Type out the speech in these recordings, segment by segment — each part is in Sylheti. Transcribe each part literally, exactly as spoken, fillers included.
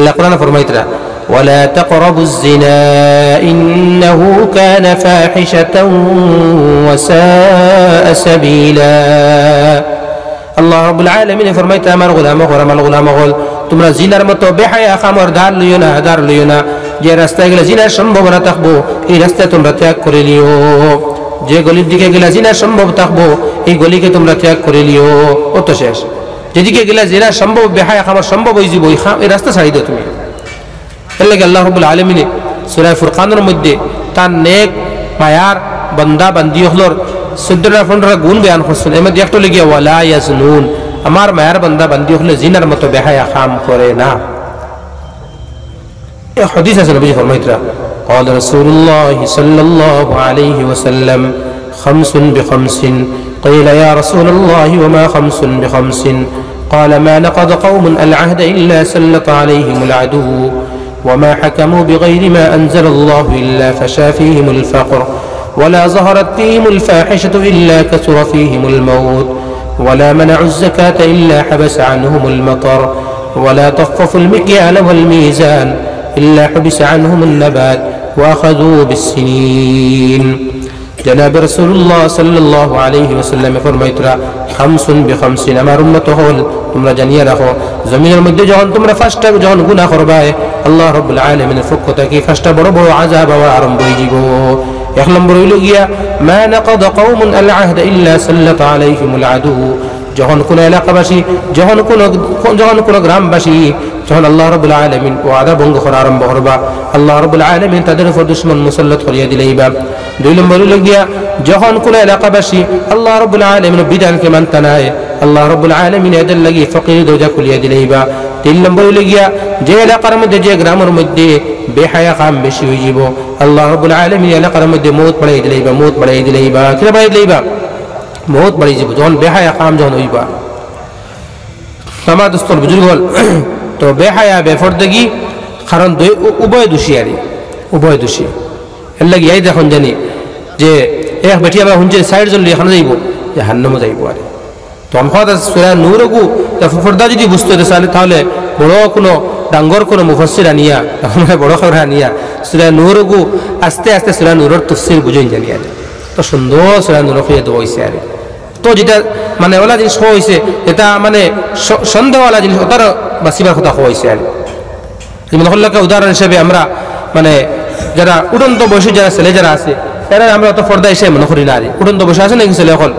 আল্লাহ কোরআনে ফরমাইতরা, "ওয়ালা তাকরাবুজ জিনা ইন্নাহু কানা ফাহিশাতাও ওয়া সাআ সাবিলা।" আল্লাহ রাব্বুল আলামিনে ফরমাইতরা, "আমার গোলাম অকল, আমার গোলাম অকল, তুমরা জিনার মতো বেহায়া কামর ধার লইও না, ধার লইও না। যে রাস্তায় গেলে জিনার সম্ভাবনা থাকবো, এই রাস্তায় তুমরা ত্যাগ করিলিও। যে গলির দিকে গেলে জিনার সম্ভব থাকবো, এই গলিকে তুমরা ত্যাগ করিলিও।" অত শেষ। যেদিকে গেলে জিনার সম্ভব, বেহায়া কামর সম্ভব অইযিবো, এই কাম, এই রাস্তা ছাড়ি দেও তুমি। এরলাগি আল্লাহ রাব্বুল আলামিনে সূরা ফুরকানর মধ্যে তান নেক মায়ার বান্দা বান্দি অকলর চৌদ্দটা পনেরোটা গুণ বয়ান করছইন। এরমধ্যে একটা অইলোগিয়া "ওয়ালা ইয়াজনুন", আমার মায়ার বান্দা বান্দি অকলে জিনার মতো বেহায়া কাম করে না। এক হাদিস আছে, নবীজি ফরমাইতরা, قال رسول الله صلى الله عليه وسلم: "خمس بخمس." قيل: "يا رسول الله، وما خمس بخمس؟" قال: "ما نقض قوم العهد إلا سلط عليهم العدو، وما حكموا بغير ما أنزل الله إلا فشا فيهم الفقر، ولا ظهرت فيهم الفاحشة إلا كثر فيهم الموت، ولا منعوا الزكاة إلا حبس عنهم المطر، ولا طففوا المكيال والميزان إلا حبس عنهم النبات، وأخذوا بالسنين." জনাবে রাসূলুল্লাহ সাল্লাল্লাহু আলাইহি ওয়াসাল্লামে ফরমাইতরা, "খামসুন বিখামসিন", আমার উম্মত অকল, তুমরা জানিয়া রাখো, জমিনর মধ্যে যখন তুমরা পাঁচটা যখন গুনাহ করবায়, আল্লাহ রাব্বুল আলামিনের পক্ষ থাকি পাঁচটা বড় বড় আযাব আওয়া আরম্ভ অইযিবো। এক নম্বর অইলোগিয়া, "মা নাকাদা কওমুন আল আহদা ইল্লা সাল্লাতা আলাইহিমুল আদু।" যখন কোনো এলাকাবাসী, যখন কোনো, যখন কোনো গ্রামবাসী, যখন আল্লাহ রাব্বুল আলামিন ওয়াদা ভঙ্গ করা আরম্ভ করবা, আল্লাহ রাব্বুল আলামিন তাদের উপর দুশমন মুসল্লত করিয়া দিলাইবা। দুই নম্বর অইলোগিয়া, যখন কোনো এলাকাবাসী আল্লাহ রাব্বুল আলামিনর বিধানকে মানতা নায়, আল্লাহ রাব্বুল আলামিন এদের লাগি ফকির দরজা খুলিয়া দিলাইবা। তিন নম্বর অইলোগিয়া, যে এলাকার মধ্যে, যে গ্রামর মধ্যে বেহায়া কাম বেশি অইযিবো, আল্লাহ রাব্বুল আলামিন এলাকার মধ্যে মউত বাড়াই দিলাইবা, মউত বাড়াই দিলাইবা। কিলা বাড়াই দিলাইবা? মউত বাড়ি যিবো, যখন বেহায়া কাম যখন অইবা। আমার দোস্ত বুজুর্গ অকল, তো বেহায়া, বেফর্দেগি, কারণ দুই, উ-, উভয় দোষী আরি, উভয় দোষী। এরলাগি ইয়াই দেখইন জানি যে এক বেটি আমরা হুনছি চাইরজন লইয়া কানো যাইবো, জাহান্নামো যাইবো আরি। তো অখন কথা সূরা নূর অগু, তা ফর্দা যদি বুঝতে অইতো চাইলে তাহলে বড় কোনো ডাঙ্গর কোনো মুফাসসির আনিয়া, তাহলে বড় করে আনিয়া, সূরা নূর অগু আস্তে আস্তে সূরা নূরর তফসির বুঝইন জানি আরি। তো সুন্দর সূরা নূর কইয়া দেওয়া অইছে আরি। তো যেটা মানে ওলা জিনিস কওয়া অইছে, যেটা মানে স-, সন্দেহওয়ালা জিনিস, ওটার বাঁচিবার কথা কওয়া অইছে আরি। যেমন হলো একটা উদাহরণ হিসেবে আমরা মানে যারা উঠন্ত বয়সী যারা ছেলে যারা আছে, এরা আমরা অত ফর্দা হিসেবে মনে করি না আরি। উঠন্ত বয়সী আছে নাকি ছেলে অকল,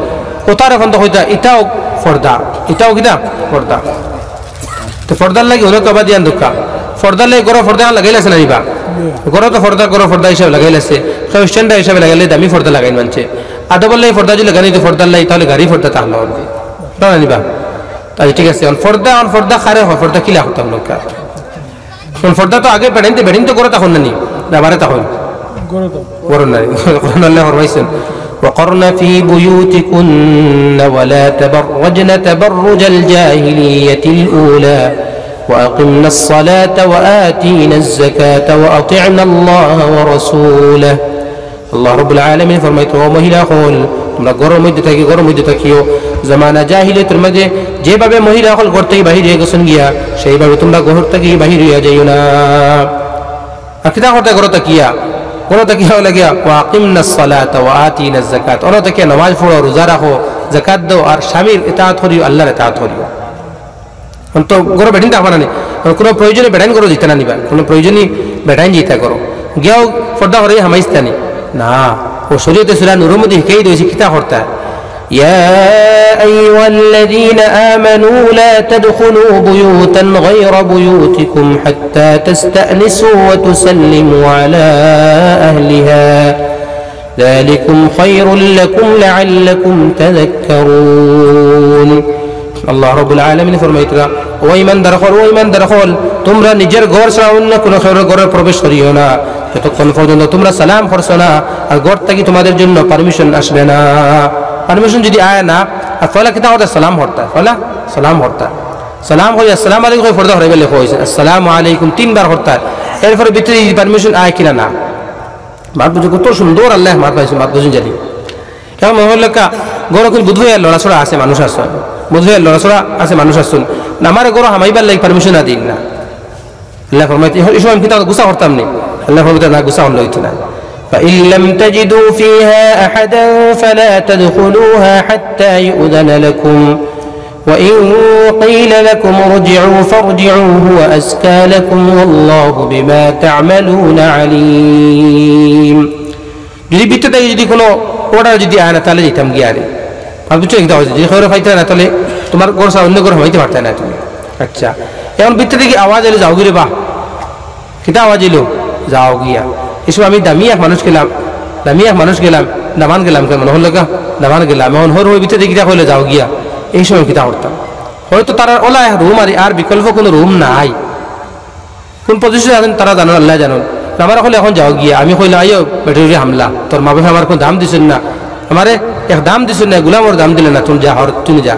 ওটার অখন তো কইতা, ইটাও ফর্দা, ইটাও কিতা ফর্দা। তো ফর্দার লাগি অনেক বাবা দিয়ান দোকা। ফর্দার লাগি ঘরো ফর্দা লাগাইল আছে না নিবা? ঘরো তো ফর্দা, ঘরো ফর্দা হিসাবে লাগাইল আছে। কেউ স্ট্যান্ডার্ড হিসাবে লাগাইলে দামি ফর্দা লাগাইন মানছে। আদবর লাগি ফর্দা যদি লাগানি তো ফর্দার লাগি, তাহলে গাড়ি ফর্দা তাহলে হবে। না নিবা? আচ্ছা, ঠিক আছে। অখন ফর্দা, অখন ফর্দা কারে কয়, ফর্দা কিলা কথা হলো কা? অখন ফর্দা তো আগে বেটাইন তো, বেটাইন তো ঘরো তখন না নি, না বারে তখন? ঘরো তো। ঘরো নাই। ঘরো নাইলে ফরমাইছেন, "وقرن في بيوتكن ولا تبرجن تبرج الجاهلية الأولى وأقمن الصلاة وآتين الزكاة وأطعن الله ورسوله।" আল্লাহ রাব্বুল আলামিন ফরমাইতো, "ও মহিলা অকল, তুমরা ঘরর মধ্যে থাকি, ঘরর মধ্যে থাকিও। জমানা জাহিলিয়তর মাঝে যেভাবে মহিলা অকল ঘর থাকি বাহির অইয়া গেছইন গিয়া, সেইভাবে তুমরা ঘর থাকি বাহির অইয়া যাইও না।" আর কিতা করতায় ঘরো থাকিয়া? ঘরো থাকিয়া অইলা গিয়া, "ওয়া আকিমনাস সালাতা ওয়া আতিনাজ যাকাত।" ঘরো থাকিয়া নামাজ পড়ো, রোজা রাখো, যাকাত দেও, আর স্বামীর ইতাআত করিও, আল্লাহর ইতাআত করিও। অখন তো ঘরো বেটাইন থাকবা না নি? অখন কোনো প্রয়োজনে বেটাইন ঘরো যাইতা না নিবা, কোনো প্রয়োজনে বেটাইন যাইতা ঘরো। গিয়াও ফর্দা করি হামাইতা নি? না, ও শরীয়তে সূরা নূরর মধ্যে হিকাই দিছে কিতা করতা। يا أيها الذين آمنوا لا تدخلوا بيوتا غير بيوتكم حتى تستأنسوا وتسلموا على أهلها ذلكم خير لكم لعلكم تذكرون। আল্লাহ রাব্বুল আলামিন ফরমাইতরা, "ও ইমানদার অকল, ও ইমানদার অকল, তুমরা নিজর ঘর ছাড়া অন্য কোনো কেউর ঘরো প্রবেশ করিও না, যতক্ষণ পর্যন্ত তুমরা সালাম করছো না, আর ঘর থাকি তোমাদের জন্য পারমিশন আসবে না।" পারমিশন যদি আয় না, আর পয়লা কিতা করতা? সালাম করতা, পয়লা সালাম করতা। সালাম করি, "আসসালামু আলাইকুম" করি ফর্দা হরাইবার লাগি কইছে, "আসসালামু আলাইকুম" তিনবার করতা। এরপরে ভিতরে যদি পারমিশন আয় কিনা না, মাত বুঝো কত সুন্দর আল্লাহ মাত পাইছে, মাত বুঝুন জানি। এখন মনে হইল কা, ঘরো কিন্তু বুধ ভাইয়ার লড়াচড়া আছে, মানুষ আছইন। বুধ ভাইয়ার লড়াচড়া আছে, মানুষ আছইন। না, আমার ঘরো হামাইবার লাগি পারমিশন না দিন না। আল্লায় ফরমাইতা, এই সময় আমি কিতা গুসা করতাম নি? আল্লায় ফরমাইতা, না, গুসা করলে অইতো না। فإن لم تجدوا فيها أحدا فلا تدخلوها حتى يؤذن لكم وإن قيل لكم ارجعوا فارجعوا هو أزكى لكم والله بما تعملون عليم। যদি ভিতর থাকি যদি কুনু order যদি আয় না, তাইলে যাইতাম গিয়া আরি। আর বুঝছো, কিতা অইছে? যদি কেউরে পাইতায় না, তাইলে তুমার ঘর ছাড়া অইন্য ঘরো হামাইতায় পারতায় না তুমি। আচ্ছা, এখন ভিতর থাকি আওয়াজ আইলো, "যাওগি রে বা।" কিতা আওয়াজ আইলো? "যাওগিয়া।" এই সময় আমি দামি এক মানুষ গেলাম, দামি এক মানুষ গেলাম, দামান গেলাম, কেমন হলো গা? দামান গেলাম। এখন হউর হউর ভিতর থাকি কিতা কইলো? "যাওগিয়া।" এই সময় কিতা করতাম? হয়তো তারার অলা এক room আর, আর বিকল্প কুনু room নাই। কুন position আছইন তারা জানইন, আল্লায় জানইন। আমারে কইলো, "এখন যাওগিয়া।" আমি কইলাম, "আইও, বেটির উপরে হামলা। তোর মা-বাফে আমারে কুনু দাম দিছইন না। আমারে এক দাম দিছইন না, গুলামর দাম দিলে না, তুমি যা, হর, তুমি যা।"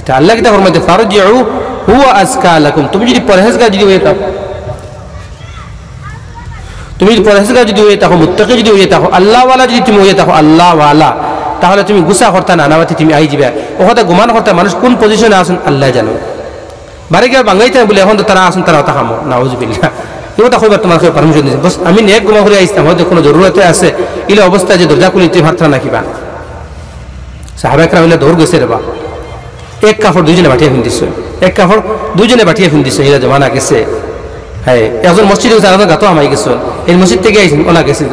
তে আল্লায় কিতা ফরমাইতা? "ফারজিউ হুয়া আজকা লাকুম।" তুমি যদি পরহেজগার যদি অইয়া থাকো, তুমি যদি পরহেজগার যদি অইয়া থাকো, মুত্তাকি যদি অইয়া থাকো, আল্লাহওয়ালা যদি তুমি অইয়া থাকো, আল্লাহওয়ালা, তাহলে তুমি গুসা করতায় না, নামাতে তুমি আই যিবায়। অউ কথা গুমান করতায়, মানুষ কুন position-এ আছইন আল্লায় জানইন। বাড়ি গিয়া বাঙ্গাইতায় বুলে, এখন তো তারা আছইন, তারা অতা কামো, নাউজুবিল্লাহ। ই কথা কইবার তুমার কেউ permission দিছে? বস, আমি নেক গুমান করি আইছলাম, হয়তো কুনু জরুরতে আছে, ইলা অবস্থায় যে দরজা খুলিতে পারতা না কিবা। সাহাবা একরাম ইলা দৌড় গেছে রে বা। এক কাপড় দুইজনে বাটিয়া ফিন্দিছইন, এক কাপড় দুইজনে বাটিয়া ফিন্দিছইন, ইলা জমানা গেছে। হ্যাঁ, একজন মসজিদো গেছইন, আরকজন গাতো হামাই গেছইন, এই মসজিদ থাকি আইছইন, অলা গেছে,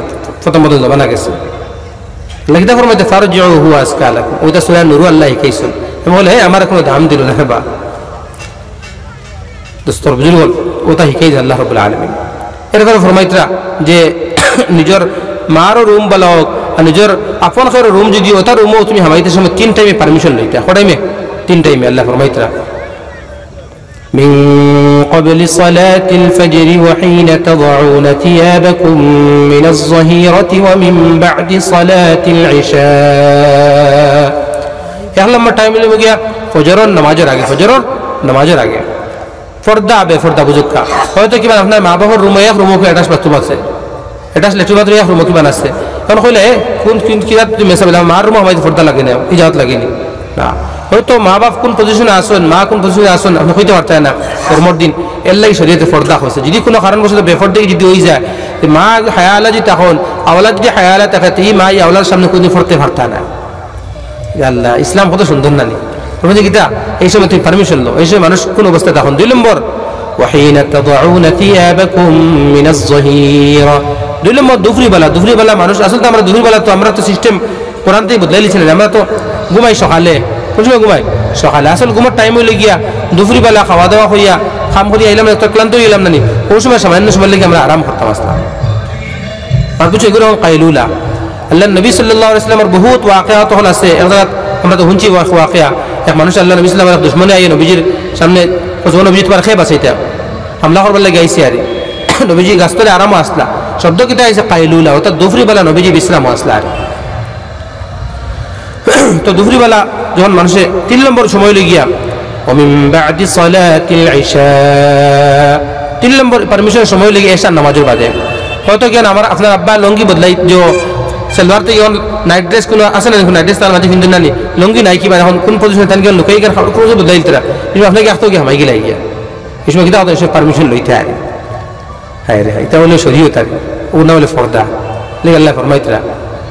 প্রথম প্রথম জমানা গেছে। আল্লায় কিতা ফরমাইতা? "ফারজিউ হুয়া আজকা লাকুম।" অউটা সূরা নূরো আল্লায় হিকাইছইন। আমি বলে, "হে, আমারে কুনু দাম দিলো না বা।" দোস্তর বুজুর্গ অকল, অউটা হিকাইছইন আল্লাহ রাব্বুল আলামিন। এরপরে ফরমাইতরা যে নিজর মারও room বালা অউক, আর নিজর আপন কেউর room যদি, অতা room-ও তুমি হামাইতে সময় তিন time-এ permission লইতা। কয় time-এ? তিন time-এ। আল্লায় ফরমাইতরা, "من قبل صلاة الفجر وحين تضعون ثيابكم من الظهيرة ومن بعد صلاة العشاء।" এক নম্বর time অইলো গিয়া ফজরর নামাজর আগে, ফজরর নামাজর আগে। পর্দা, বেপর্দা বুঝউক্কা। হয়তো কিবা আপনার মা-বাফর room-ও এক room-ও কি attach bathroom আছে, attach latrine bathroom এক room-ও কিবা আছে। এখন কইলে, "এ, কুন, কুন, কিতা তুমি মেসাব অইলা? মার room-ও হামাইতে পর্দা লাগে না, ইজাজত লাগে নি?" না। হয়তো মা-বাফ কুন position-এ আছইন, মা কুন position-এ আছইন, আপনে কইতে পারতা না। গরমর দিন, এরলাগি শরীয়তে পর্দা কইছে। যদি কুনু কারণবশত বেপর্দা যদি অইযায়, তে মা হায়াআলা যদি তখন, আওলাদ যদি হায়াআলা থাকে, তে ই মা ই আওলাদর সামনে কুনুদিন পড়তে পারতা না। ইয়া আল্লাহ, ইসলাম কত সুন্দর নানি। তুমি যে কিতা, এই সময় তুমি permission লও, এই সময় মানুষ কুন অবস্থায় তখন। দুই নম্বর, "وحين تضعون ثيابكم من الظهيرة।" দুই নম্বর, দুপুরি বেলা, দুপুরি বেলা মানুষ, আসলে তো আমরা দুপুরি বেলা তো, আমরা তো system কোরআন থাকি বদলাইলিছি না, আমরা তো ঘুমাই সকালে। কুন সময় ঘুমাই? সকালে। আসল ঘুমর time অইলো গিয়া দুপুরি বেলা খাওয়া দাওয়া করিয়া, কাম করিয়া আইলাম না, তো ক্লান্ত অইলাম নানি, অউ সময় সামান্য সময় লাগি আমরা আরাম করতাম আছলাম। আর বুঝছো, এগুলো অইলো কাইলুলা। আল্লাহর নবী সাল্লাল্লাহু আলাইহি ওয়াসাল্লামর বহুত ওয়াকিয়াত অকল আছে। এক জাগাত আমরা তো হুনছি ওয়া-, ওয়াকিয়া, এক মানুষ আল্লাহর নবী সাল্লাল্লাহু আলাইহি ওয়াসাল্লামর দুশমনে আইয়া নবীজির সামনে, কইছে, "ও নবীজি, তুমার খেপ আছে ইটা।" হামলা করবার লাগি আইছে আরি। নবীজি গাছতলে আরামো আছলা। শব্দ কিতা আইছে? কাইলুলা, অর্থাৎ দুপুরি বেলা নবীজি বিশ্রামো আছলা আরি। তো দুপুরি বেলা যখন মানুষে তিন নম্বর সময় অইলো গিয়া, "ومن بعد صلاة العشاء", তিন নম্বর permission সময় অইলো গিয়া এশার নামাজর বাদে। হয়তো কিয়ান আমার, আপনার আব্বা লুঙ্গি বদলাই, যে সালোয়ার থাকি অখন night dress কুনু আছে না, night dress তার মাঝে ফিন্দুন না নি, লুঙ্গি নাই কিবা, অখন কুন position-এ তান গেল লুকাই গেল, খাবার কুনু বদলাই দিতরা। কিন্তু আপনে কি আখতো গিয়া হামাই গেলা গিয়া? এই সময় কিতা অইতো, এই সময় permission লইতা আরি। হায় রে হায়, ইটা অইলো শরীয়ত আর, অউ না অইলে পর্দা। লেকিন আল্লায় ফরমাইতরা,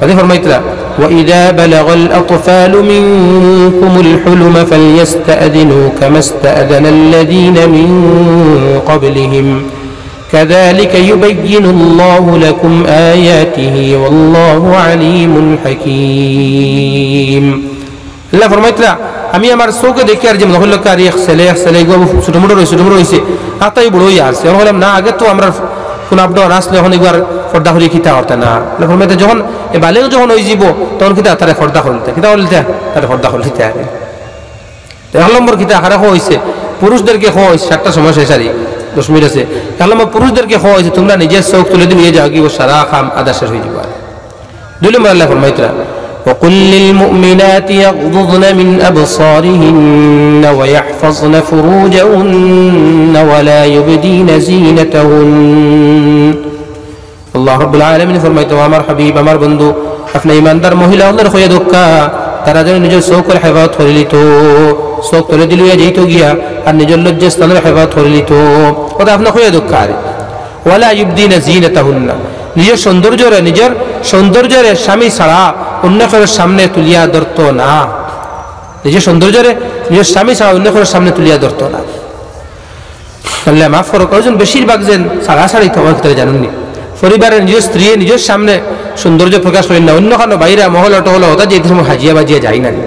বাদে ফরমাইতরা, "وإذا بلغ الأطفال منكم الحلم فليستأذنوا كما استأذن الذين من قبلهم كذلك يبين الله لكم آياته والله عليم حكيم।" আল্লায় ফরমাইতরা, আমি আমার চউখে দেখিয়ার যে মনে অইলো কারি এক ছেলে, এক ছেলে, এগুলো ছোট মোটো রইছে, ছোট মোটো রইছে, আর তাই বড় অইয়া আছে। আমি কইলাম, "না, আগে তো আমরার কুনু up down আছলো, অখন এগুলার পর্দা করি কিতা করতা না।" আল্লায় ফরমাইতরা, যখন এ বালেগ যখন অইযিবো, তখন কিতা তারে পর্দা করিলিতা, কিতা করিলিতা, তারে পর্দা করিলিতা। তো এক নম্বর কিতা আকারে কওয়া অইছে, পুরুষদেরকে কওয়া অইছে, সাতটার সময় শেষ আরি, দশ মিনিট আছে। এক নম্বর পুরুষদেরকে কওয়া অইছে, "তুমরা নিজর চউখ তুলে দিয়া যাওগি, অউ সারা কাম আদা শেষ অইযিবো।" দুই নম্বর আল্লায় ফরমাইতরা, "وقل للمؤمنات يغضضن من أبصارهن ويحفظن فروجهن ولا يبدين زينتهن।" আল্লাহ রাব্বুল আলামিন ফরমাইতরা, "ও আমার হাবিব, আমার বন্ধু, আপনে ইমানদার মহিলা অকলরে কইয়া দেউক্কা, তারা যেন নিজর চউখর হেফাজত করিলিতো, চউখ তলেদি লইয়া যাইতো গিয়া, আর নিজর লজ্জাস্থানর হেফাজত করিলিতো। অতা আপনে কইয়া দেউক্কা আরে। ওয়ালা ইউবদিনা জিনাতাহুন্না, নিজর সৌন্দর্যরে, নিজর সৌন্দর্যরে স্বামী ছাড়া অইন্য কেউর সামনে তুলিয়া ধরতো না। নিজর সৌন্দর্যরে নিজর স্বামী ছাড়া অইন্য কেউর সামনে তুলিয়া ধরতো না। আল্লায় মাফ করউক, অউ যেন বেশিরভাগ যেন ছাড়াছাড়ি থাকইন, কিতা জানইন নি? পরিবারর নিজর স্ত্রীয়ে নিজর সামনে সৌন্দর্য প্রকাশ করইন না, অইন্য খানো বাইরা মহল টহল অতাত যাইতে সময় হাজিয়া বাজিয়া যাইন না নি।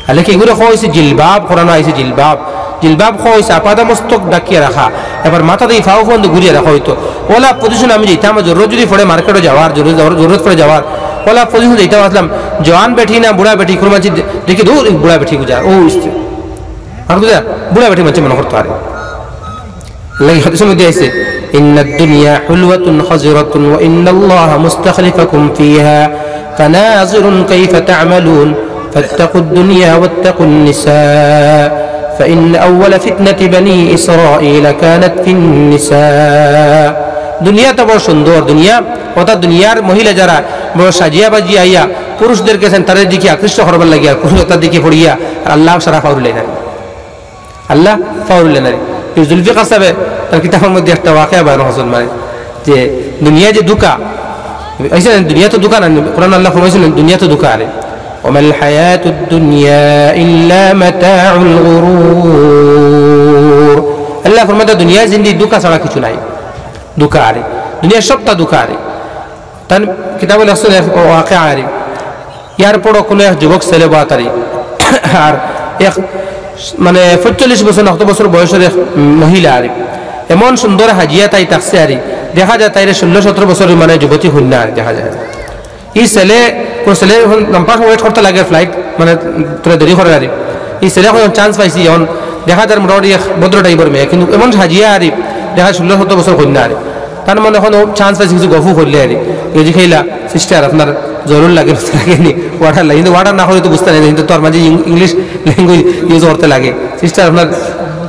আর লেকিন ইগুরে কওয়া অইছে জিলবাব, করানো অইছে জিলবাব। জিলবাব কওয়া অইছে আপাদমস্তক ঢাকিয়া রাখা, এবার মাথা থাকি পাও পর্যন্ত ঘুরিয়া রাখা অইতো। অলা position আমি যাইতাম, জরুরত যুদি পড়ে মার্কেটো যাওয়ার, জরুরত, জরুরত পড়ে যাওয়ার, অলা position যাইতাম আছলাম, জোয়ান বেটি না বুড়া বেটি, কুনু মানষে দেখি, "ধুর, বুড়া বেটি গুজা, অউ ইস্তে।" আর বুঝা, বুড়া বেটি মানষে মনো করতো আরে। আল্লায় হাদিসর মধ্যে আইছে, "ইন্নাদ দুনিয়া হুলওয়াতুন খাজিরাতুন ওয়া ইন্নাল্লাহা মুস্তাখলিফাকুম ফিহা ফানাজিরুন কাইফা তা'মালুন ফাত্তাকুদ দুনিয়া ওয়াত্তাকুন নিসা ফাইন্না আউওয়ালা ফিতনাতি বানি ইসরাঈলা কানাত ফিন নিসা।" দুনিয়া তো বড় সুন্দর, দুনিয়া, অর্থাৎ দুনিয়ার মহিলা যারা বড় সাজিয়া বাজিয়া আইয়া পুরুষদের কাছে তারার দিকে আকৃষ্ট করবার লাগিয়া, আর পুরুষ তারার দিকে পড়িয়া, আর আল্লাহ সারা ফাউরুল্লাহ না। আল্লাহ ফাউরুল্লাহ নারী। এই জুলফিকার সাহেবে তার কিতাবর মধ্যে একটা ওয়াকিয়া বয়ান করছইন, মানে, যে দুনিয়া যে ধুকা, অইছে না, দুনিয়া তো ধুকা না, কোরআন আল্লায় ফরমাইছইন, দুনিয়া তো ধুকা আরে। "ওয়া মাল হায়াতুদ দুনিয়া ইল্লা মাতাউল গুরুর।" আল্লায় ফরমাইতা, দুনিয়ার জিন্দেগি ধুকা ছাড়া কিছু নায়। ধুকা আরে। দুনিয়ার সবটা ধুকা আরে। তান কিতাবো লেখছইন এক ওয়াকিয়া আরি। এয়ারপোর্টো কুনু এক যুবক ছেলে বওয়াত আরি। আর এক, মানে, পঁয়তাল্লিশ বছর না কত বছর বয়সর এক মহিলা আরি। এমন সুন্দর হাজিয়া তাই থাকছে আরি। দেখা যায় তাইরে ষোলো সতেরো বছরর, মানে, যুবতী কইন্যা আরি দেখা যায়। ই ছেলে, কুনু ছেলে অখন লম্বা সময় wait করতা লাগে flight, মানে, থুড়া দেরি করের আরি। ই ছেলে অখন chance পাইছে, অখন দেখা যার মোটামুটি এক ভদ্র type-র মেয়ে, কিন্তু এমন হাজিয়া আরি, দেখা যায় ষোলো সতেরো বছর কইন্যা আরি। তার মনে অখন ও chance পাইছে, কিছু গফও করিলে আরি। গিয়া জিকাইলা, "Sister, আপনার জরুর লাগে, লাগে নি? Water লাগে?" কিন্তু water না কইলে তো বুঝতা নায়, কিন্তু তার মাঝে ইং-, English language use করতে লাগে। "Sister, আপনার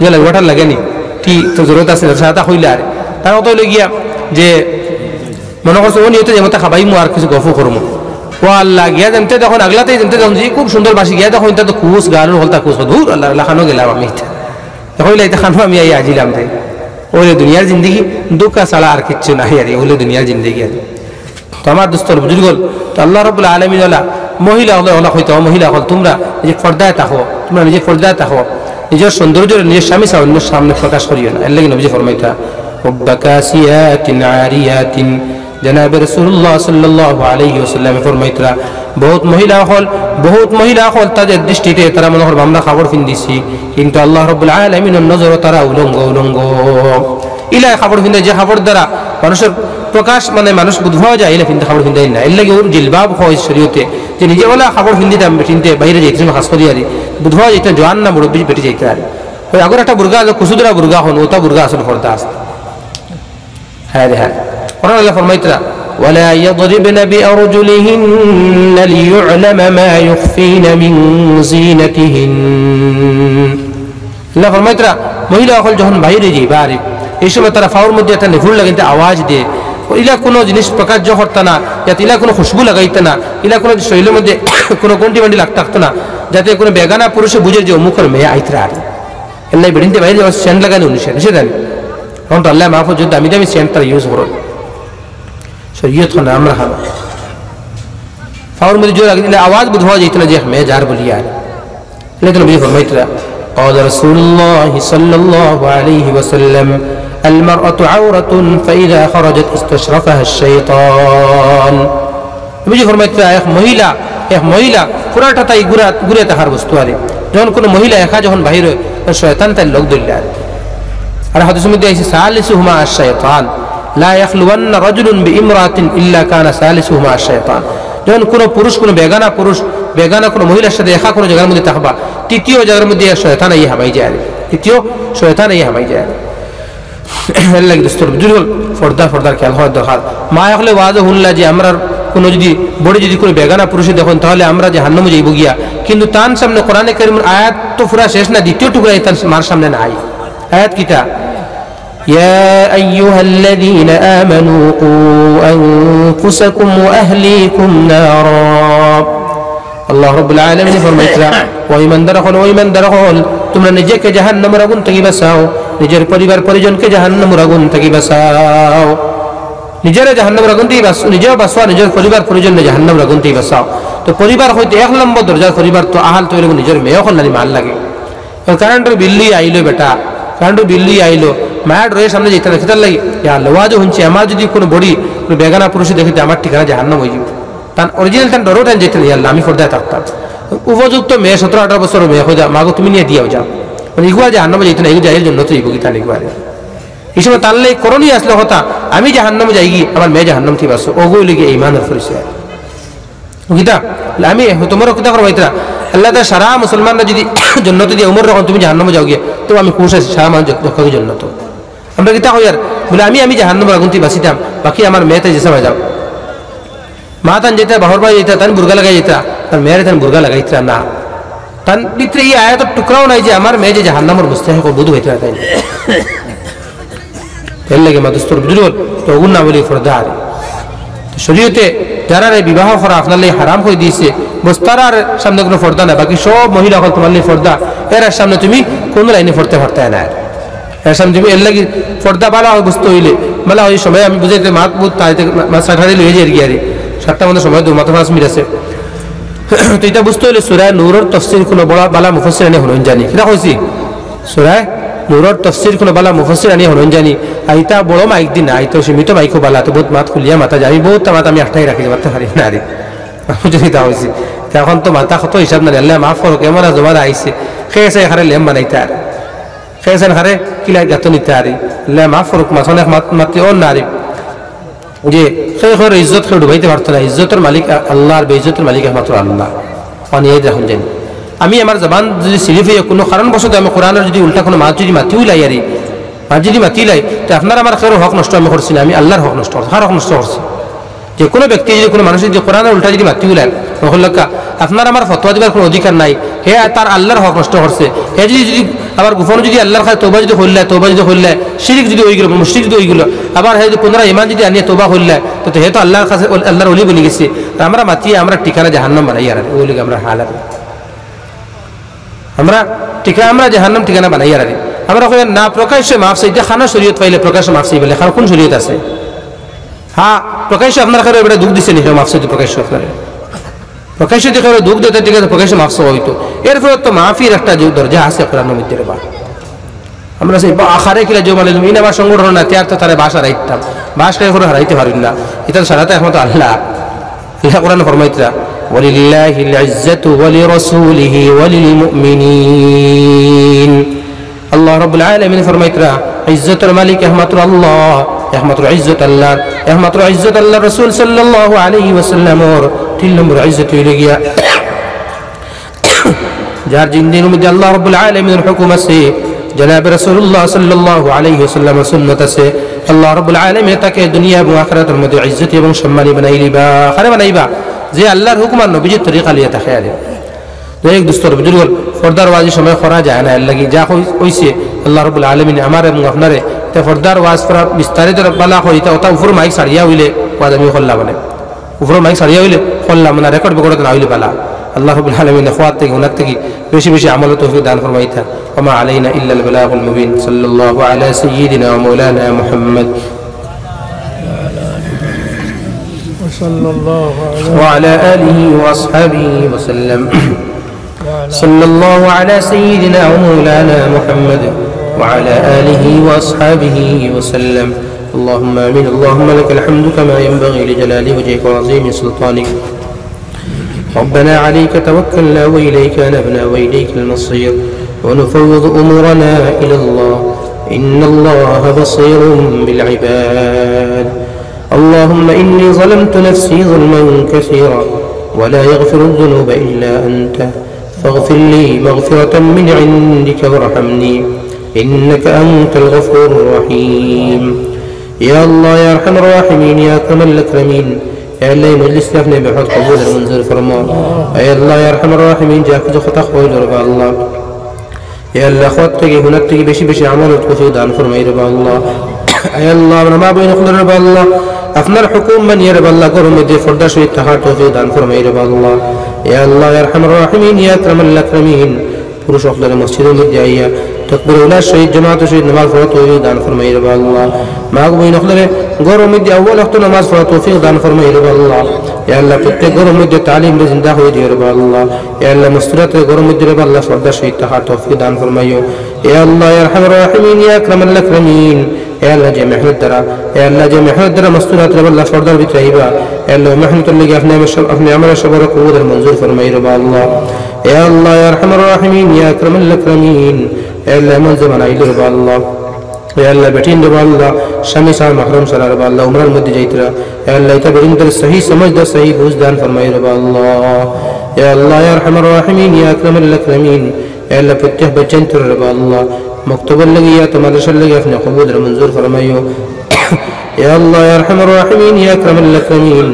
ইয়ে লাগে, water লাগে নি? কি তো জরুরত আছে?" সাদা কইলা আরি। তার কথা অইলো গিয়া যে, মনো করছে, অউ নিয়তে যেমতে খাবাইমু আর কিছু গফও করমু। ও আল্লাহ, গিয়া যেমতে দেখইন, আগলাতে যেমতে দেখইন, যে খুব সুন্দর বাসি, গিয়া দেখইন, ইতা তো কুচ, গালর হকলতা কুচ, ধুর আল্লাহ, আল্লাহ, খানো গেলাম আমি ইতা। দেখইন, ইতা খানো আমি আইয়া আজিলাম রে। অইলে দুনিয়ার জিন্দেগি ধুকা ছাড়া আর কিচ্ছু নায় আরি, অইলে দুনিয়ার জিন্দেগি আরি। তো আমার দোস্ত বুজুর্গ অকল, তো আল্লাহ রাব্বুল আলামিন অলা, মহিলা অকল, অলা কইতা, "ও মহিলা অকল, তুমরা নিজে পর্দায় থাকো, তুমরা নিজে পর্দায় থাকো, নিজর সৌন্দর্য নিজর স্বামী ছাড়া অইন্যর সামনে প্রকাশ করিও না।" এরলাগি নবীজি ফরমাইতা, "রুব্বা কাসিয়াতিন আরিয়াতিন।" জনাবে রাসূলুল্লাহ সাল্লাল্লাহু আলাইহি ওয়াসাল্লামে ফরমাইতরা, "বউত মহিলা অকল, বউত মহিলা অকল তাদের দৃষ্টিতে তারা মনে করবা আমরা কাপড় পিন্দিছি, কিন্তু আল্লাহ রাব্বুল আলামিনর নজরো তারা উলঙ্গ, উলঙ্গ।" ইলা কাপড় পিন্দে যে কাপড় দ্বারা মানুষর প্রকাশ, মানে, মানুষ বুঝ পাওয়া যায়, ইলা পিন্দে কাপড় পিন্দাইন না। এরলাগি অউ জিলবাব অইছে শরীয়তে, যে নিজে অলা কাপড় পিন্দিতাম, পিন্দিতে বাইরে যাইতে সময় খাছ করি আরি, বুঝ পাওয়া যাইতো না জোয়ান না মুরব্বি বেটি যাইতো আরি। অউ আগর একটা বুরকা আছে, কুসুদরা বুরকা অখন, অতা বুরকা আসল পর্দা আছে। হায় রে হায়। কোরআন আল্লায় ফরমাইতরা, "ওয়ালা ইয়াদরিবনা বিআরজুলিহিন্না লিয়ুলামা মা ইউখফিনা মিন জিনাতিহিন।" আল্লায় ফরমাইতরা, মহিলা অকল যখন বাইরে যাইবা আরি, ই সময় তারা পাওর মধ্যে একটা নেফুর লাগাইন তে আওয়াজ দেয়। ইলা কুনু জিনিস প্রকাশ্য করতা না, যাতে ইলা কুনু খুশবু লাগাইতা না, ইলা কুনু শরীলর মধ্যে কুনু গন্ডি-বান্ডি লাগ থাকতো না, যাতে কুনু বেগানা পুরুষে বুঝের যে অমুকর মেয়ে আইতরা আরি। এরলাগি বেটিন্তে বাইরে যাওয়ার সেন্ট লাগানি নিষেধ, নিষেধ আরি। অখন তো আল্লায় মাফ করইন, দামি দামি সেন্ট তারা use করইন। শরীয়ত খানো, আমরা খানো। পাওর মধ্যে জোর লাগিলে আওয়াজ বুঝ পাওয়া যাইতো না যে এক মেয়ে যার বলিয়া আরি। এরলাগি তো নবীজি ফরমাইতরা, قال رسول الله صلى الله عليه وسلم: المرأة عورة فإذا خرجت استشرفها الشيطان। নবীজি ফরমাইতরা, এক মহিলা, এক মহিলা পুরাটা তাই ঘুরা-, ঘুরিয়া থাকার বস্তু আরি। যখন কুনু মহিলা একা যখন বাইর অয়, তখন শয়তান তাইর লগ ধরিলা আরি। আর হাদিসর মধ্যে আইছে, "সালিসুহুমা আশ-শাইতান, লা ইয়াখলুওয়ান্না রাজুলুন বিইমরাআতিন ইল্লা কানা সালিসুহুমা আশ-শাইতান।" যখন কুনু পুরুষ, কুনু বেগানা পুরুষ, বেগানা কুনু মহিলার সাথে একা কুনু জাগার মধ্যে থাকবা, তৃতীয় জাগার মধ্যে এক শয়তান আইয়া হামাই যায় আরি। তৃতীয় শয়তান আইয়া হামাই যায় আরি। এরলাগি দোস্ত বুজুর্গ অকল, পর্দা, পর্দার খেয়াল করার দরকার। মা অকলে ওয়াজো হুনলা যে আমরার কুনু যুদি বডি যুদি কুনু বেগানা পুরুষে দেখইন, তাইলে আমরা জাহান্নামো যাইবো গিয়া। কিন্তু তান সামনে কোরআনে কারীমর আয়াত তো পুরা শেষ না, দ্বিতীয় টুকরা তান মার সামনে নাই। আয়াত কিতা? يا أيها الذين آمنوا قوا أنفسكم وأهليكم نارا। আল্লাহ রাব্বুল আলামিন ফরমাইতরা, "ও ইমানদার অকল, ও ইমানদার অকল, তুমরা নিজেকে জাহান্নামর আগুন থাকি বাঁচাও, নিজর পরিবার পরিজনকে জাহান্নামর আগুন থাকি বাঁচাও।" নিজরে জাহান্নামর আগুন থাকি বাঁচ-, নিজেও বাঁচো, নিজর পরিবার পরিজনরে জাহান্নামর আগুন থাকি বাঁচাও। তো পরিবার অইতে এক নম্বর দরজার পরিবার তো আহাল তো অইলো নিজর মেয়ে অকল নানি মার লাগে। তো কারেন্টর বিল লইয়া আইলো বেটা, কারেন্টর বিল লইয়া আইলো, মায়ার ডরে সামনে যাইতা না, কিতার লাগি? ইয়া আল্লাহ, ওয়াজও হুনছি, আমার যুদি কুনু বডি, কুনু বেগানা পুরুষে দেখে তে আমার ঠিকানা জাহান্নাম অইযিবো। তান original তান ডরও তান যাইতা না, ইয়া আল্লাহ, আমি পর্দায় থাকতাম। উপযুক্ত মেয়ে, সতেরো আঠারো বছরর মেয়ে, কইতা, "মাগো, তুমি নিয়া দিয়াও যাও।" মানে, ইগুয়া জাহান্নামো যাইতো না, ইগু যাইর জন্নতো যাইবো, কিতা নিগুয়া রে? ই সময় তার লাগি করণীয় আছলো কথা, "আমি জাহান্নামো যাইগি, আমার মেয়ে জাহান্নাম থাকি বাঁচো।" অগু অইলো গিয়া ইমানর পরিচয়। কিতা? বলে, "আমি, তুমারে কিতা করবা ইতা? আল্লাহ তাআলা সারা মুসলমানরে যুদি জন্নতো দিয়া উমর রকম তুমি জাহান্নামো যাওগি, তো আমি খুশ আছি, সারা মানুষ যত-, যতগি জন্নতো।" আমরা কিতা কইয়ার? বলে, "আমি, আমি জাহান্নামর আগুন থাকি বাঁচিতাম, বাকি আমার মেয়ে তাই যেসা বাজাও।" মা তান যাইতা, বাপর বাড়ি যাইতা, তান বুরকা লাগাই যাইতা, তান মেয়েরে তান বুরকা লাগাইতরা না। তান ভিতরে ই আয়াতর টুকরাও নাই যে আমার মেয়ে যে জাহান্নামর মুস্তাহিক, অউ বুঝ পাইতরা তাই। এর লাগি মা দোস্তর বুজুর্গ অকল, তো অগুর নাম অইলো পর্দা। আর তো শরীয়তে যারারে বিবাহ করা আপনার লাগি হারাম করি দিছে, বস তারার সামনে কুনু পর্দা না, বাকি সব মহিলা অকল তুমার লাগি পর্দা, এরার সামনে তুমি কুনু লাইনে পড়তে পারতায় না। এর সামনে তুমি এর লাগি পর্দা বালা অবস্থা অইলে, বালা অউ সময় আমি বুঝাইতে মাত বুঝ তাইতে মা-, মাত সাঠারি লইয়া যাইর গিয়া রে। সাতটা মতো সময়, দু মাত্র পাঁচ মিনিট আছে। তো ইতা বুঝতে অইলে সূরা নূরর তফসির কুনু বড় বালা মুফাসসির আনি হুনইন জানি। কিতা কইছি? সূরা নূরর তফসির কুনু বালা মুফাসসির আনি হুনইন জানি। আর ইতা বড় মাইক দি না, ইতা সীমিত মাইকও বালা, তো বউত মাত খুলিয়া মাতা যায়। আমি বউত মাত আমি আটকাই রাখি, মাততে পারি না রে। বুঝলি তা অইছে। তে অখন তো মাতা কত হিসাব নাই, আল্লাহ মাফ করুক, এমন আজ জমানা আইছে। কে আছে এখানে লেম বানাইতা আর। কে আছে এখানে কিলা গাতো নিতা আর। আল্লাহ মাফ করুক, মাত অনেক মাত-, মাতি অর না আর। যে কে কর ইজ্জত কেউ ডুবাইতে পারতো না, ইজ্জতর মালিক আ-, আল্লাহ, আর বেইজ্জতর মালিক একমাত্র আল্লাহ। অখন ইয়াদ রাখুন জানি। আমি আমার জবান যুদি সিলিপ অইয়া কুনু কারণবশত আমি কোরআনর যুদি উল্টা কুনু মাত যুদি মাতিউ লাই আরি, মাত যুদি মাতি লাই, তে আপনার আমার কেউর হক নষ্ট আমি করছি না, আমি আল্লাহর হক নষ্ট করছি। কার হক নষ্ট করছি? যে কুনু ব্যক্তি যুদি, কুনু মানুষ যুদি কোরআনর উল্টা যুদি মাতিউ লাই, মহল্লাকা, আপনার আমার ফতোয়া দিবার কুনু অধিকার নাই। হে তার আল্লাহর হক নষ্ট করছে। হে যুদি, যুদি আবার গোপনে যুদি আল্লাহর কাছে তওবা যুদি করিলায়, তওবা যুদি করিলায়, শিরিক যুদি অইগেলো, মুশরিক যুদি অইগেলো, আবার হে যুদি পুনরায় ইমান যুদি আনিয়া তওবা করিলায়, তো, তো হে তো আল্লাহর কাছে, আল্লাহর ওলি বনিগেছে। আর আমরা মাতিয়া, আমরার ঠিকানা জাহান্নাম বানাইয়ার, অউ লাগি আমরার হাল আর। আমরা ঠিকা-, আমরা জাহান্নাম ঠিকানা বানাইয়ার। আমরা কই না, প্রকাশ্যে মাফ চাইতে, খানো শরীয়ত পাইলে প্রকাশ্যে মাফ চাইবা, লেখার কুন শরীয়ত আছে? হ্যাঁ, প্রকাশ্যে আপনার কারো এবারে দুখ দিছে নি, মাফ চাইতে প্রকাশ্যে আপনারে। প্রকাশ্যে যদি কারো দুখ দিতে, ঠিক আছে, প্রকাশ্যে মাফ চাওয়া অইতো। এরপরে তো মাফির একটা যে দরজা আছে কোরআনর মধ্যে রে বা। আমরা সেই বা আখারে কিলা জমা নিলাম, ইন আমার সংগঠন না, তিয়ার তো তারে বাস হারাইতাম। বাস কে করে হারাইতে পারইন না। ইতা তো সারাতে একমাত্র আল্লাহ। আল্লাহ কোরআন ফরমাইতরা, "ওয়ালিল্লাহিল ইজ্জাতু ওয়ালিরাসূলিহি ওয়ালিল মুমিনিন।" আল্লাহ রাব্বুল আলামিন ফরমাইতরা, ইজ্জতর মালিক একমাত্র আল্লাহ, একমাত্র ইজ্জত আল্লাহর, একমাত্র ইজ্জত আল্লাহর রাসূল সাল্লাল্লাহু আলাইহি ওয়াসাল্লামর। তিন নম্বর ইজ্জত অইলো গিয়া, যার জিন্দেগির মধ্যে আল্লাহ রাব্বুল আলামিনের হুকুম আছে, জনাবে রাসূলুল্লাহ সাল্লাল্লাহু আলাইহি ওয়াসাল্লামর সুন্নত আছে, আল্লাহ রাব্বুল আলামিন তাকে দুনিয়া এবং আখিরাতের মধ্যে ইজ্জতি এবং সম্মানী বানাই দিবা। কারে বানাইবা? যে আল্লাহর হুকুম আর নবীজির তরিকা লইয়া থাকে আর। যাই হোক, দোস্তর বুজুর্গর, পর্দার ওয়াজ ই সময় করা যায় না, এর লাগি যা কই-, কইছে আল্লাহ রাব্বুল আলামিন আমার এবং আপনারে, তে পর্দার ওয়াজ করা বিস্তারিত বালা করি, তা ওটা উপর মাইক ছাড়িয়া অইলে ওয়াজ আমি করলাম মানে, উপর মাইক ছাড়িয়া অইলে করলাম মানে, রেকর্ড বেকর্ড না অইলে বালা। আল্লাহ রাব্বুল আলামিন খোয়ার থাকি, হুনার থাকি বেশি বেশি আমল তৌফিক দান ফরমাইতা। ওয়া মা আলাইনা ইল্লাল বালাগুল মুবিন। সাল্লাল্লাহু আলা সাইয়্যিদিনা ওয়া মাওলানা মুহাম্মদ। وصلى الله على وعلى آله وأصحابه وسلم. وعلى صلى الله على سيدنا ومولانا محمد وعلى آله وأصحابه وسلم. اللهم آمين. اللهم لك الحمد كما ينبغي لجلال وجهك وعظيم سلطانك. ربنا عليك توكلنا وإليك أنبنا وإليك المصير ونفوض أمورنا إلى الله إن الله بصير بالعباد. اللهم إني ظلمت نفسي ظلما كثيرا ولا يغفر الذنوب إلا أنت فاغفر لي مغفرة من عندك وارحمني إنك أنت الغفور الرحيم. يا الله يا أرحم الراحمين يا أكرم الأكرمين. يا الله، এই মজলিস আপনি বেহদ কবুল আর মঞ্জুর ফরমাও। يا الله يا أرحم الراحمين, যা কিছু কথা কইল রে আল্লাহ, এ আল্লাহ, খোয়ার থাকি, হুনার থাকি বেশি বেশি আমল তৌফিক দান ফরমাই রে আল্লাহ। এ আল্লাহ, আমরা মা বইন অকলরে রে আল্লাহ, আপনার হুকুম মানিয়া রে আল্লাহ, ঘরর মধ্যে পর্দার সহিত থাকার তৌফিক দান ফরমাই রে আল্লাহ। ইয়া আল্লাহ, ইয়া আরহামার রাহিমিন, ইয়া আকরামাল আকরামিন, পুরুষ অকলরে মসজিদর মধ্যে আইয়া তাকবীরে উলার সহিত, জামাতর সহিত নামাজ পড়ার তৌফিক দান ফরমাইও রেবা আল্লাহ। মা গো বইন অকলরে ঘরর মধ্যে আউয়াল ওয়াক্ত নামাজ পড়ার তৌফিক দান ফরমাইও রেবা আল্লাহ। ইয়া আল্লাহ, প্রত্যেক ঘরর মধ্যে তালিমরে জিন্দা করি দিও রেবা আল্লাহ। ইয়া আল্লাহ, মস্তুরাতরে ঘরর মধ্যে রেবা আল্লাহ পর্দার সহিত থাকার তৌফিক দান ফরমাইও। ইয়া আল্লাহ, ইয়া আরহামার রাহিমিন, ইয়া আকরামাল আকরামিন, ইয়া আল্লাহ, যে মেহনত দ্বারা, ইয়া আল্লাহ, যে মেহনত দ্বারা মস্তুরাতরে রেবা আল্লাহ পর্দার ভিতরে আইবা, ইয়া আল্লাহ, মেহনতর লাগি আপনে আমার সব, আপনে আমার সবরে কবুল আর মঞ্জুর ফরমাইও রেবা আল্লাহ। ইয়া আল্লাহ, ইয়া আরহামার রাহিমিন, ইয়া আকরামাল আকরামিন, ইয়া আল্লাহ, এমন জমানা আইলো রেবা আল্লাহ, ইয়া আল্লাহ, বেটিন রেবা আল্লাহ, স্বামী ছাড়া, মাহরম ছাড়া রেবা আল্লাহ উমরার মধ্যে যাইতরা। ইয়া আল্লাহ, ইতা বেটিনতরে সহি সমঝ দা, সহি বুঝ দান ফরমাইও রেবা আল্লাহ। ইয়া আল্লাহ, ইয়া আরহামার রাহিমিন, ইয়া আকরামাল আকরামিন, ইয়া আল্লাহ, প্রত্যেক বাচ্চাইন্তরে রেবা আল্লাহ, মক্তবর লাগি ইয়া তো মাদ্রাসার লাগি আপনে কবুল আর মঞ্জুর ফরমাইও। ইয়া আল্লাহ, ইয়া আরহামার রাহিমিন, ইয়া আকরামাল আকরামিন,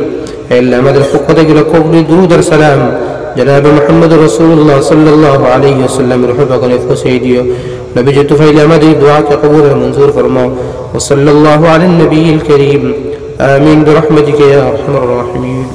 ইয়া আল্লাহ, আমাদের পক্ষ থাকি লক্ষ কোটি দুরুদ আর সালাম জনাবে মুহাম্মদুর রাসূলুল্লাহ সাল্লাল্লাহু আলাইহি ওয়াসাল্লামর রুহ পাকরে পৌঁছাই দিও। নবীজি তুফাইলে আমাদের দোয়াকে কবুল আর মঞ্জুর ফরমাও। ওয়া সাল্লাল্লাহু আলান নবিয়্যিল কারীম। আমিন বিরহমাতিকা ইয়া আরহামার রাহিমিন।